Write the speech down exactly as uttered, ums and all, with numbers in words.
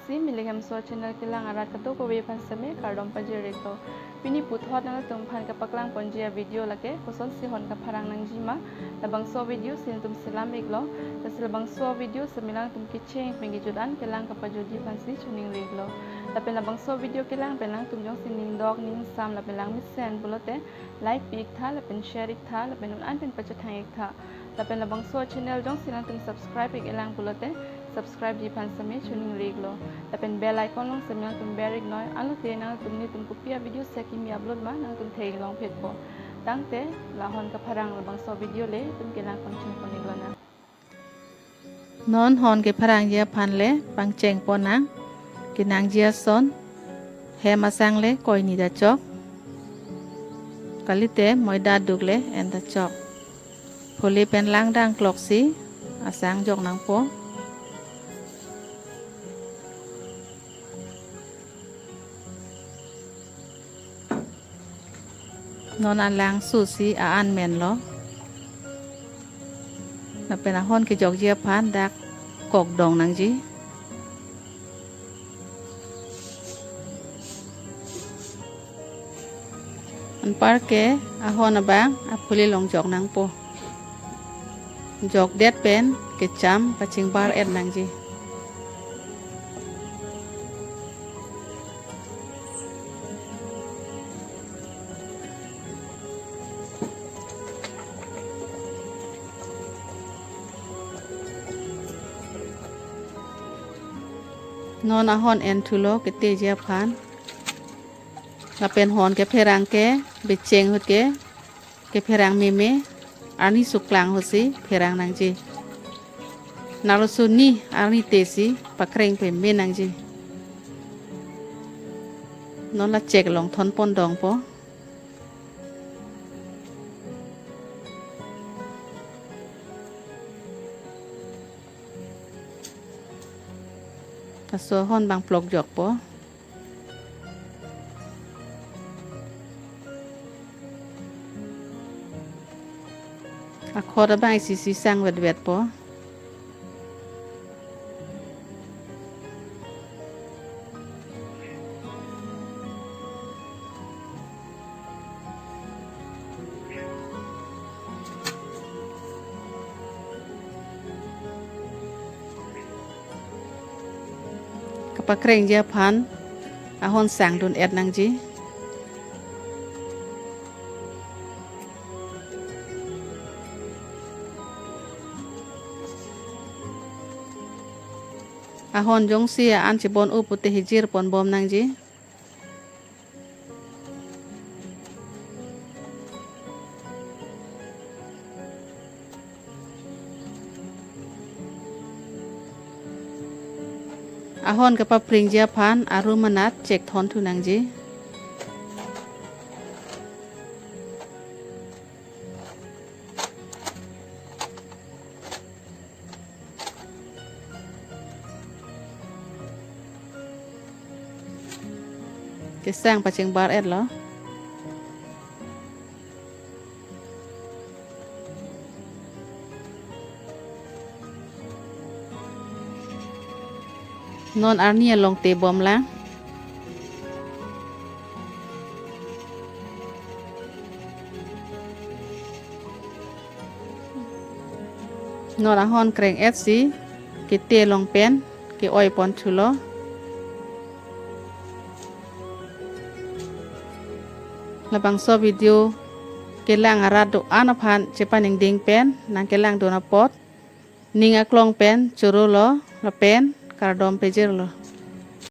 Si Milik Hemso channel kelang arat kadokave aphan seme kardom pajir-iklo. Pini puthot nangtum aphan kapaklang ponji a-video lake kosonsi hon kapharang nangjima, labangso video si nangtum selam-iklo. Lasi labangso video seme nangtum kecheng pen kejut an kelang kapajutji aphansi choningri-iklo. Lapen labangso video kelang pen nangtum jongsi ningdok, ningsam lapen langmesen pulote like pi-iktha lapen share-iktha lapen un-an pen pachethang-iktha. Lapen labangso channel jongsi nangtum subscribe-ik-elang pulote subscribe-ji aphan seme choningri-iklo. Lapen bell icon along seme nangtum ber-iknoi, anlote nangtum netum kopi a-video si kimi upload ma nangtum theklong phitpo. Tangte la hon kapharang labangso video le nangtum kelang pangcheng pon-iklo nang. Non hon kepharangji aphan le pangcheng ponnang. Kenangji ason: hem asang le koi ni ta chok, kalite moida aduk le en ta chok. Pholi pen langdang kloksi asang jok nangpo. Non alang susi a-an menlo. Lapen ahon kejokji aphan dak kok dong nangji. Anparke ahon abang apholi along jok nangpo. Jokdet pen kecham pachingbar-et nangji. Non ahon enthulo ketiji aphan. Lapen hon kepherang ke becheng ahut ke kepherang meme, arni suklang ahutsi pherang nangji. Nalo suni arni tesi pakreng peme nangji. Non la chek along thon pon dongpo. Laso ahon abang plok jokpo. Akhor abang isi isi sang vetvetpo. Kapakrengji aphan ahon sangdun-et nangji. Ahon jongsi a-an chebon-o pute hijir ponbom nangji. Ahon kapapringji aphan arum anat chek thon thu nangji. Kesang pachingbar-et lo. Non arni along tebom lang. Non ahon kreng-et si kete along pen ke-oi pon thulo. Labangso video kelang arat do-an aphan chepaningding pen nangkelangdun apot ning aklong pen choro lo lapen kardom pejir lo.